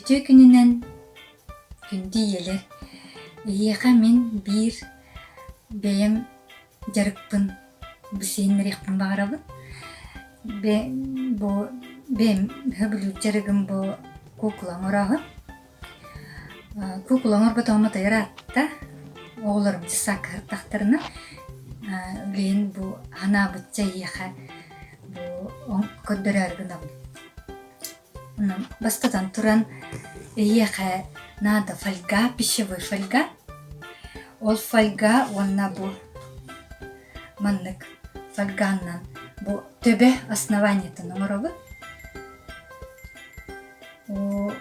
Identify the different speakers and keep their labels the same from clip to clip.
Speaker 1: Үтүө күнүнэн, күндү ийэлэр! Эһиэхэ мин биир бэйэм дьарыкпын билсиһиннэриэхпин баҕарабын. Бэ бу бэйэм сөбүлүүр дьарыгым бу куукула оҥорооһун. Куукула оҥорботоҕум отой ыраатта. Оҕолорум дьыссаакка сырыттахтарына, билигин бу санаабычча эһиэхэ бу көрдөрөөрү гынабын. Бастатан туран, эйиэхэ наада фольга, пищевой фольга. Ол фольга уонна бу маннык фольганнан бу төбө основаниетын оҥоробут. Бу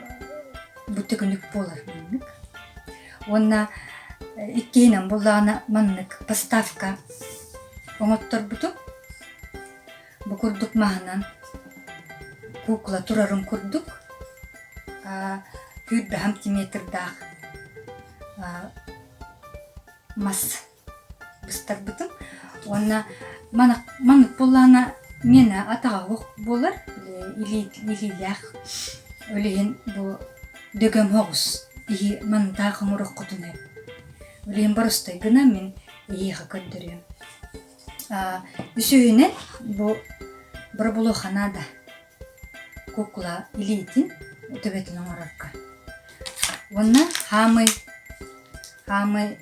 Speaker 1: төкүнүк буолар маннык. Уонна иккиһинэн буоллаҕына маннык поставка оҥотторбутум. Бу курдук маһынан кукла турарын курдук күүрбэ сантиметрдаах мас быстарбытым уонна маннык буоллаҕына миэнэ атаҕа оһох буолар илиилээх ол иһин бу дөгөм оҕус иһи манытаах оҥоруоххутун сөп ол иһин боростой гына мин эһиэхэ көрдөрүөм Үсүһүнэн, бу боробулуоха наада. Куукула илиитин төбөтүн оҥорорго. Уонна хаамый, хаамый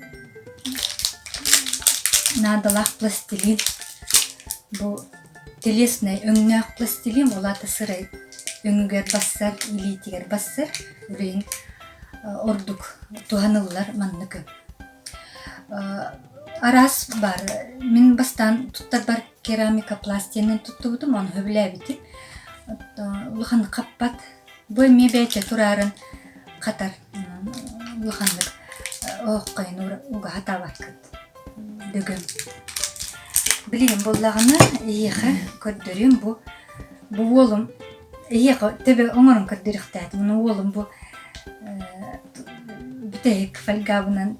Speaker 1: наадалаах пластилин. Бу телесный өҥнөөх пластилин, ол аата сырай өҥүгэр бассар, илиитигэр бассар. Билигин ордук туһаныллар маннык өҥ. Араас баар. Мин бастаан туттарбар керамика пластинын туттубутум, ону сөбүлээбитим. Улаханнык хаппат. Бу эмиэ бэйэтэ тураарын хатар. Улаханнык оһоххойун угаһа таабаккыт. Дөгөм. Билигин буоллаҕына эйиэхэ көрдөрүөм бу бу уолум эйиэхэ төбө оҥорон көрдөрүөхтээтим. Муну уолум бу бүтэһик фольгабынан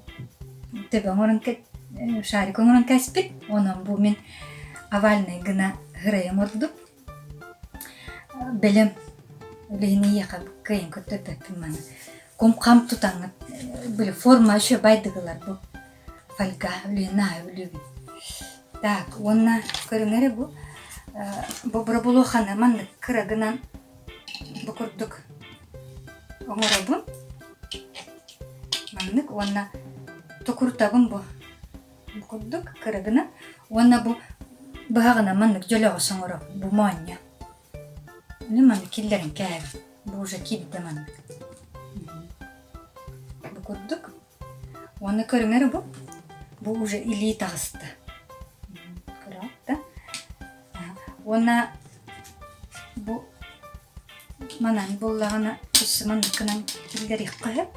Speaker 1: төбө оҥорон шарик оҥорон кээспит. Онон бу мин овальнай гына һырайым ордук. Бэлэм билигин эйиэхэ кыайан көрдөрбөппүн маны. Кум-хам тутаҥҥыт били форма еще байдыгылар бу фольга билигин наһаа үлүбүн. Так уонна көрүҥ эрэ бу бу боробулуоханы маннык кыра гынан бу курдук оҥоробун. Маннык уонна токурутабын бу. Бу курдук кыра гына уонна бу быһаҕынан маннык дьөлөҕөс оҥоробун бу моонньо. Мин маннык киллэрэн кээһэбин. Бу уже киирдэ маннык. Бу курдук. Уонна көрүҥ эрэ бу. Бу уже илии таҕыста. Көрөҕүт да? Уонна бу манан буоллаҕына өссө манныккынан киллэриэххэ сөп.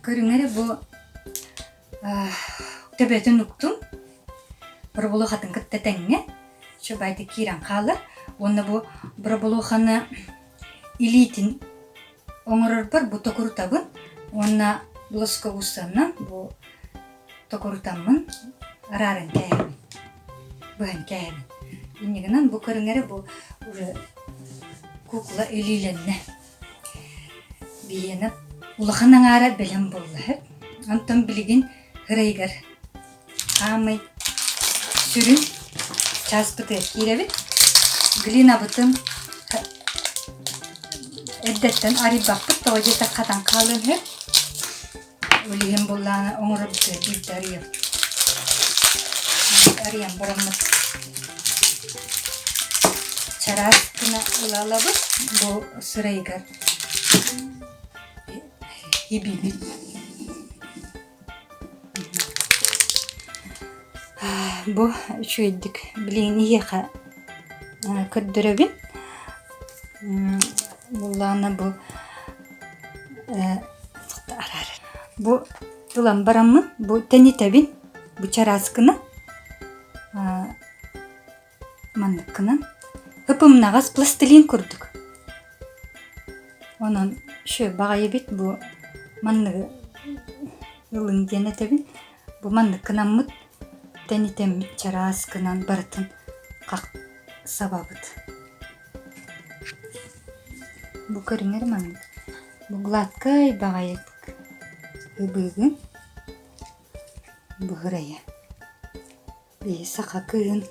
Speaker 1: Көрүҥ эрэ бу төбөтүн уктум. Боробулуохатын кытта тэҥҥэ чубайдык киирэн хаалар. Уонна бу боробулуоханы илиитин оҥорорбор бу токурутабын уонна плоскогуссанан бу токурутаммын арааран кээһэбин, быһан кээһэбин. Инньэ гынан бу көрүҥ эрэ бу уже кукла илиилэннэ. Биһиэнэ улахан аҥаара бэлэм буолла сөп. Онтон билигин ырайыгар Хаамай сүрүн чааспытыгар киирэбит. Глинабытын эрдэттэн арыйбаппыт, тоҕо диэтэх хатан хаалыан сөп. Ол иһин буллааны оҥорорбутугар биирдэ арыйабыт. Арыйан бараммыт чараас гына ыла-ылабыт. Бу сырайыгар ибибит. Бу үчүгэйдик билигин эһиэхэ көрдөрөбүн. Буоллаҕына бу бу ылан бараммын бу тэнитэбин бу чарааскыны Манныккынан ып-ымнаҕас пластилин курдук. Онон үчүгэй баҕайы эбит бу манныгы ылыҥ диэн этэбин. Бу манныккынаммыт тэнитэммит чараас гынан барытын хах сабабыт. Бу көрүҥэр маннык. Бу гладкай баҕайытык ыбыыгын быһырайа. Биһи саха кыыһын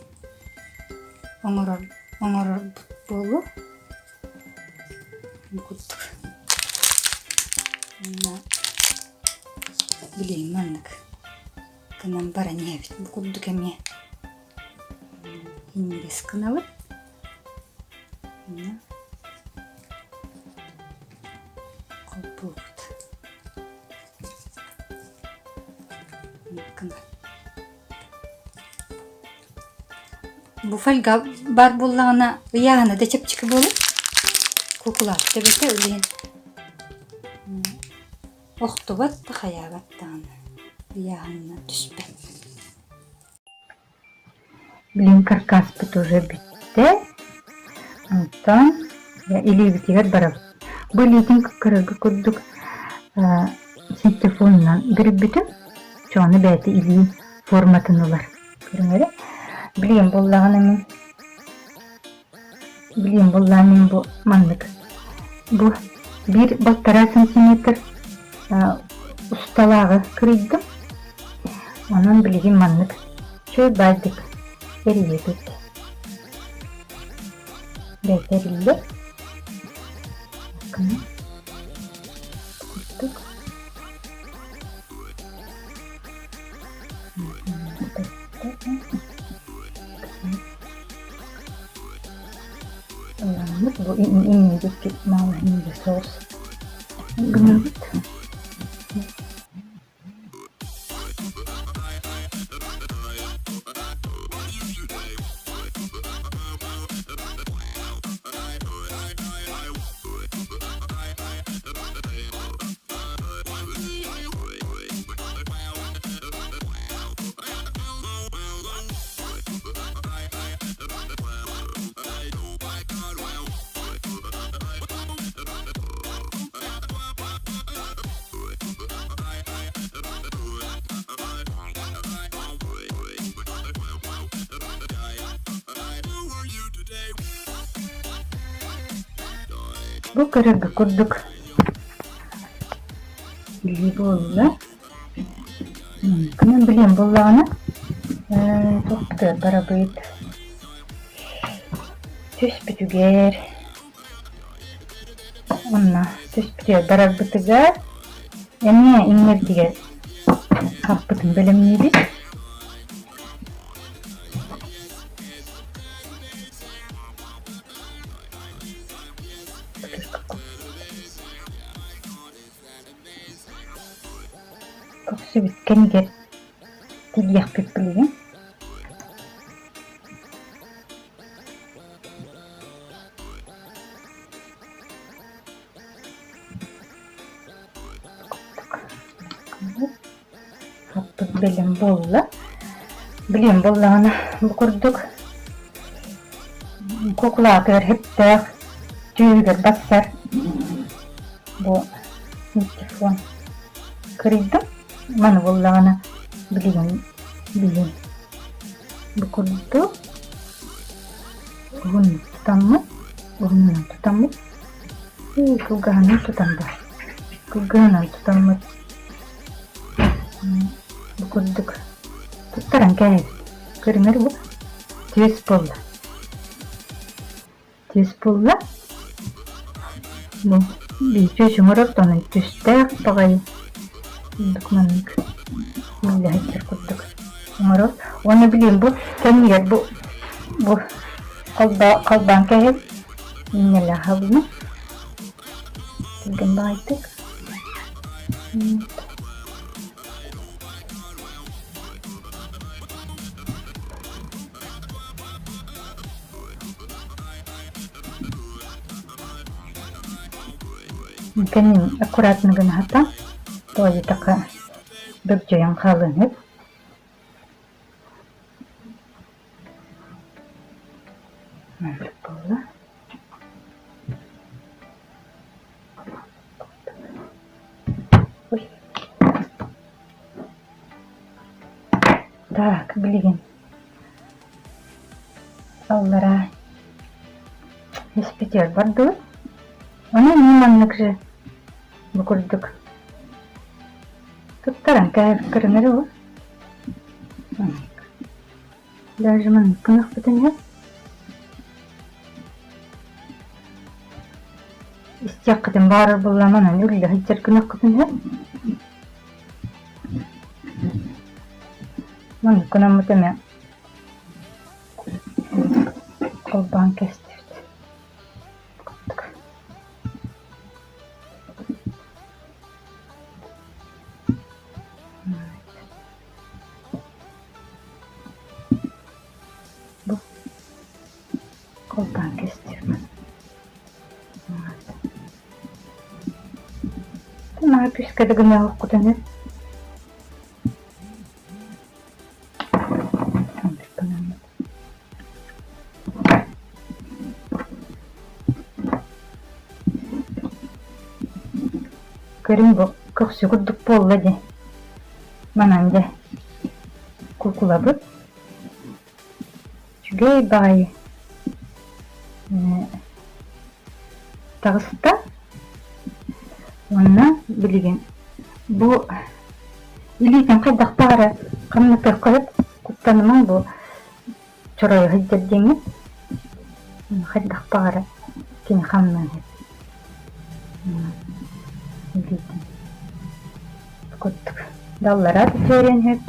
Speaker 1: оҥорор оҥорорбут буолуо. Бу курдук. Билигин маннык гынан баран иһэбит. Бу курдук эмиэ иҥирэс гынабыт. Холбуубут. Бу фольга баар буоллаҕына ыйааһына да чэпчэки буолар. Кукулаах төбөтө үлэһин охтубат да хайаабат даҕаны ыйааһынна түспэт.
Speaker 2: Билигин каркаспыт уже бүттэ. Онтон илиибитигэр барабыт. Бу илиитин кыргы курдук синтепонунан бүрүйбүтүм. Чону бэйэтэ илии форматын ылар. Көрүҥ эрэ. Билигин буоллаҕына мин Билигин буоллаҕына мин бу маннык бу биир балтараа сантиметр усталааҕы кырыйдым. Онон билигин маннык чөл баайдык эрийэбит. Бэйэтэ эриллэр. Курдук. Ылламмыт бу инники маҕаһыынга соус гынабыт. Бу көрөргө курдук илии буолла. Күнүн билиэн буоллаҕына туохпутугар барабыт түспүтүгэр уонна түспүтүгэр барарбытыгар эмиэ иҥнэрбитигэр хаппытын бэлэмниибит. Көрсүбүт кэмигэр тиийиэхпит билигин. Хаппыт бэлэм буолла. Билиэн буоллаҕына бу курдук куукулаатыгар сөптөөх түөһүгэр барсар бу телефон кырыйдым. Маны буоллаҕына билигин билин бу курдук уһуннук тутаммыт уһуннунан тутаммыт кылгаһынан тутан бар кылгаһынан тутаммыт Бу курдук туттаран кээһэбит. Көрүҥэр бу түөс буолла. Түөс буолла. Бу биир түөс оҥорор онон түстээх баҕайы курдук маннык үллэһиттэр курдук оҥорор. Уонна билигин бу кэннигэр бу бу холбоон кээһэбит. Иннэлээх абына. Түргэн баҕайытык. Кэннин аккуратно гына сатаан, тоҕо диэтэххэ бөгдьөйөн хаалыан сөп. Маннык буолла. Так, билигин аллараа испитигэр бардыбыт. Ону маннык же бу курдук туттаран кэһэппит бу. Даже маннык гыныахпытын иһин истиэххитин баарар буоллаҕына манан үллэ сылдьар гыныаххытын иһин маннык гынаммыт эмиэ холбоон кэстибит курдук Бу холбоон кэстибит Наһаа күүскэ да гыныаххытын Көрүҥ бу көхсү курдук буолла дии. Манан дьэ куукулабыт үчүгэй баҕайы таҕыста уонна билигин бу илиитин хайдах баҕарар хамнатыахха сөп куттанымаҥ бу чоройо сылдьар диэҥҥит хайдах баҕарар кини хамныан сөп илиитин курдук даллара түһэриэн сөп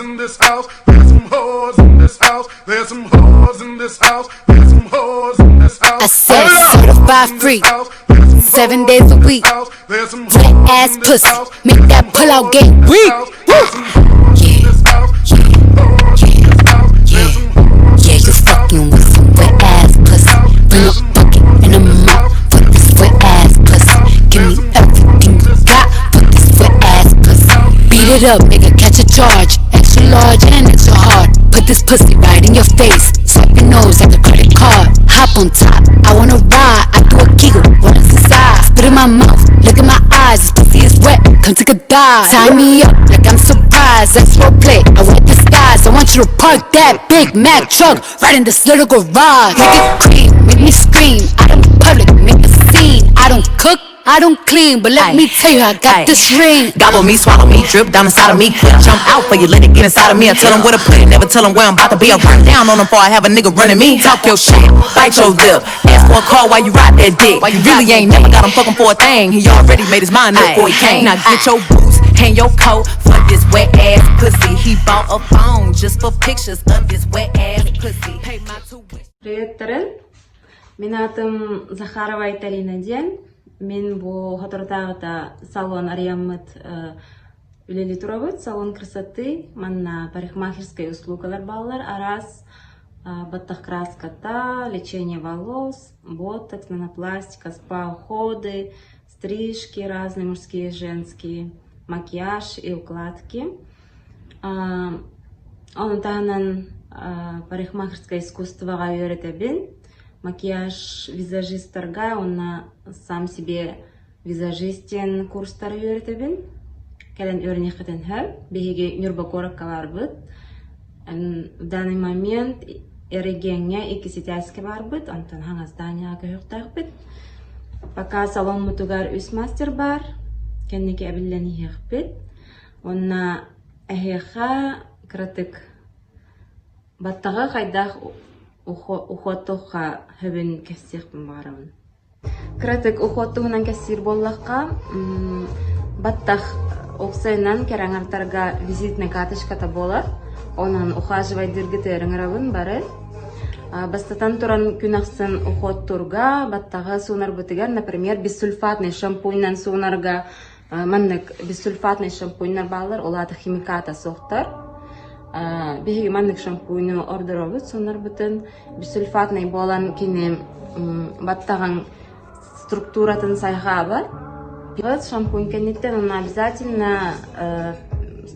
Speaker 3: in this house. There's some whores in this house. There's some whores in this house. There's some whores in this house.
Speaker 4: I said certified free, 7 days a week. Wet ass pussy, make that pull out game weak. Woo! Yeah, yeah, yeah, yeah. You fucking with some wet ass pussy. Bring a bucket and a mop for this wet ass pussy. Give me everything you got for this wet ass pussy. Beat it up, nigga, catch a charge. Extra large and extra hard. Put this pussy right in your face. Swipe your nose like a credit card. Hop on top, I wanna ride. I do a giggle, what is inside? Spit in my mouth, look in my eyes. This pussy is wet, come take a dive. Tie me up like I'm surprised. That's role play. I wear disguise. I want you to park that Big Mac truck right in this little garage. Make it cream, make me scream. Out in public, make a scene. I don't cook. I don't clean, but let
Speaker 5: Aye.
Speaker 4: me tell you, I got
Speaker 5: Aye.
Speaker 4: this ring.
Speaker 5: Gobble me, swallow me, drip down inside of me. Quick jump out for you, let it get inside of me. I tell 'em where to put it, never tell 'em where I'm about to be. I run down on 'em before I have a nigga running me. Talk your shit, bite your lip. Ask for a call while you ride that dick. You really ain't never got him fucking for a thing. He already made his mind up before he came. Now get your boots, hang your coat for this wet ass pussy. He bought a phone just for pictures of this wet ass pussy. Pay my tuition.
Speaker 6: Приветтарын! Мин аатым Захарова Айталина диэн. Мин бу соторутааҕыта салон арыйаммыт үлэлии турабыт. Салон красоты манна парикмахерскай услугалар бааллар. Араас баттах краската, лечение волос, ботокс, нанопластика, спа-уходы, стрижки разные мужские, женские, макияж и укладки. Ону таһынан парикмахерское искусствоҕа үөрэтэбин. Макияж визажистарга уонна сам себе визажист диэн курстары үөрэтэбин. Кэлэн үөрэниэххитин сөп. Биһиги Ньурба куоракка баарбыт. В данный момент эрэгиэҥҥэ иккис этээскэ баарбыт, онтон хаҥас зданияҕа көһүөхтээхпит. Пока саломмутугар үс мастер баар. Кэнники эбиллэн иһиэхпит. Уонна эһиэхэ кыратык баттаҕы хайдах ухуоттуохха сөбүн кэпсиэхпин баҕарабын. Кыратык ухуот туһунан кэпсиир буоллахха, баттах уопсайынан кэрэ аҥардарга визитнэй карточката буолар. Онон ухаживайдыыргытыгар ыҥырабын бары. Бастатан туран күн ахсын ухуоттуурга, баттаҕы суунарбытыгар, например, бессульфатный шампуньнан суунарга Маннык бессульфатный шампуньнар бааллар, ол аата химиката суохтар. Биһиги маннык шампуньу ордоробут сонорбутун. Бессульфатный буолан кини баттаҕын структуратын сайҕаабат. Шампунь кэнниттэн онно обязательно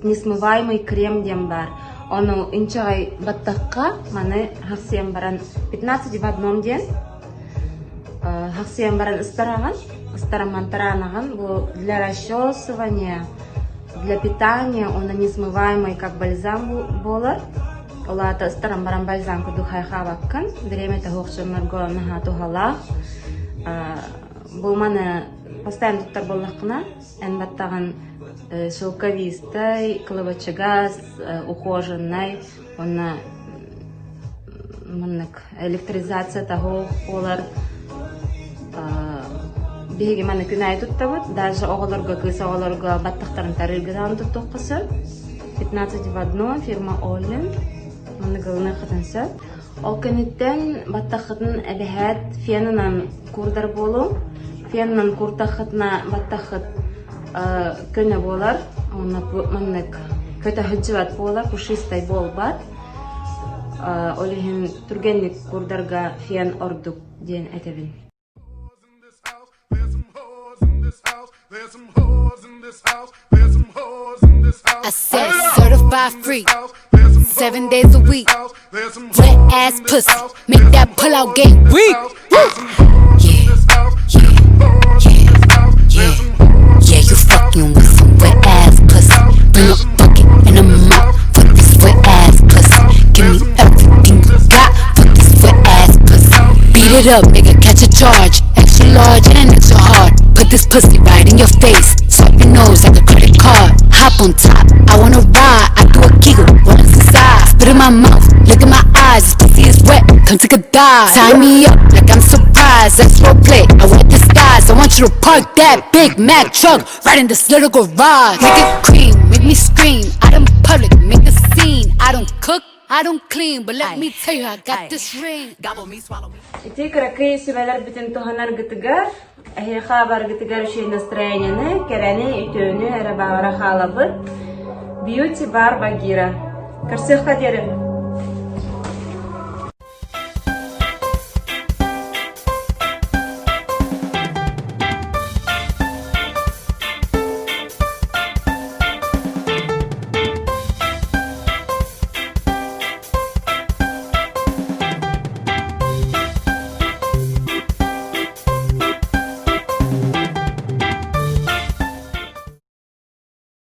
Speaker 6: несмываемый крем диэн баар. Ону инчэҕэй баттахха маны хахсыйан баран 15 в одном диэн хахсыйан баран ыстараҕын. Ыстарамман таранаҕын. Бу для расчесывания, для питания, он несмываемый как бальзам буолар. Ол аата ыстаран баран бальзам курдук хайхаабаккын. Бириэмэтэ суох дьоннорго наһаа туһалаах. Бу маны постоянно туттар буоллаххына, эн баттаҕын шелковистай, кылабачыгас, ухоженнай уонна маннык электризация того буолар. Биһиги маны күн аайы туттабыт. Даже оҕолорго, кыыс оҕолорго баттахтарын тарыырга туттуохха сөп. 15 в одно, фирма Оллен. Маннык ылыныаххытын сөп. Ол кэнниттэн баттаххытын эбэһээт фенынан куурдар буолуҥ. Фенынан кууртаххытына баттаххыт көнө буолар, уонна маннык көтө сылдьыбат буолар, пушистай буолбат. Ол иһин түргэнник куурдарга фен ордук диэн этэбин.
Speaker 4: I said certified free, 7 days a week. Wet ass pussy, make that pull out game weak. Woo! Yeah, yeah, yeah, yeah. You fucking with some wet ass pussy. Bring a bucket and a mop for this wet ass pussy. Give me everything you got for this wet ass pussy. Beat it up, nigga, catch a charge. Extra large and extra hard. Put this pussy right in your face. Swipe your nose like a credit card. Hop on top, I wanna ride. I do a giggle, what is inside? Spit in my mouth, look in my eyes. This pussy is wet, come take a dive. Tie me up like I'm surprised. That's role play. I want disguise. I want you to park that Big Mac truck right in this little garage. Make it cream, make me scream. Out in public, make a scene. I don't cook. I don't clean, but let me tell you, I got this ring.
Speaker 6: Ити кыракый сүбэлэрбитин туһанаргытыгар, эһиэхэ баргытыгар үчүгэй настроениены, кэрэни, үтүөнү эрэ баҕара хаалабыт. Beauty Bar Багира. Көрсүөххэ диэри!